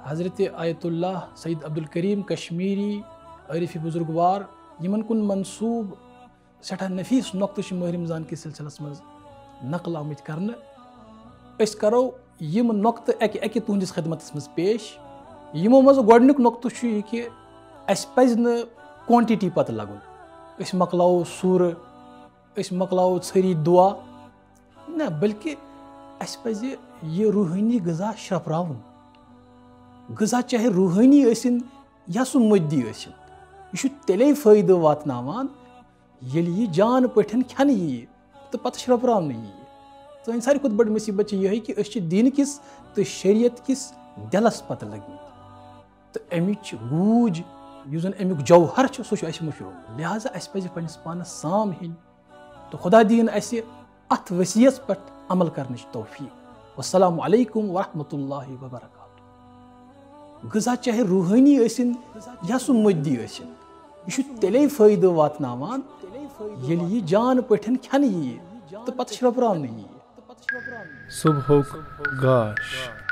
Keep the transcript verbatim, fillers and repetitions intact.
حضرت آیت اللہ سید عبدالکریم کشمیری، عارف بزرگوار، یِمن کُن منسوب سٮ۪ٹھاہ نفیس نۄقطہٕ چھِ ماہ رمضان کِس سلسلس منٛز نقل آمٕتۍ کرنہٕ۔ أسۍ کرو یِم نۄقطہٕ اکہِ اکہِ تُہنٛدِس خدمتس منٛز پیش۔ یِمو منٛز گۄڈٕنیُک نۄقطہٕ چھُ یہِ کہِ اسہِ پزِ نہٕ quantity پتہٕ لگُن۔ أسۍ مۄکلاوو سورٕ، أسۍ مۄکلاوو ژھٔری دعا، نہ، بلکہِ اسہِ پزِ یہِ روحٲنی غذا شرپراوُن۔ غذا چاہے روحٲنی ٲسِن یا سُہ مٲدی ٲسِن، یہِ چھُ تیٚلے فٲیدٕ واتناوان ییٚلہِ یہِ جان پٲٹھۍ کھٮ۪نہٕ یِیہِ تہٕ پتہٕ شرپراونہٕ یِیہِ۔ سٲنۍ ساروی کھۄتہٕ بٔڑ مُصیبت چھِ یِہے کہِ أسۍ چھِ دین کِس تہٕ شریعت کِس دِلس پتہٕ لٔگمٕتۍ، تہٕ امِچ گوٗج، یُس زن امیُک جوہر چھُ، سُہ چھُ اسہِ مٔشرومُت۔ لہذا اسہِ پزِ پننِس پانس سام ہیٚنۍ تہٕ خدا دِیِن اسہِ اتھ وصیتس پٮ۪ٹھ عمل کرنٕچ توفیق۔ والسلام علیکم ورحمۃ اللہ وبرکاتہ۔ غذا چاہے روحٲنی ٲسِن یا سُہ مٲدی ٲسِن، یہِ چھُ تیٚلے فٲیدٕ واتناوان ییٚلہِ یہِ جان پٲٹھۍ کھٮ۪نہٕ یِیہِ تہٕ پتہٕ شرپراونہٕ یِیہِ۔ صبحُک گاش۔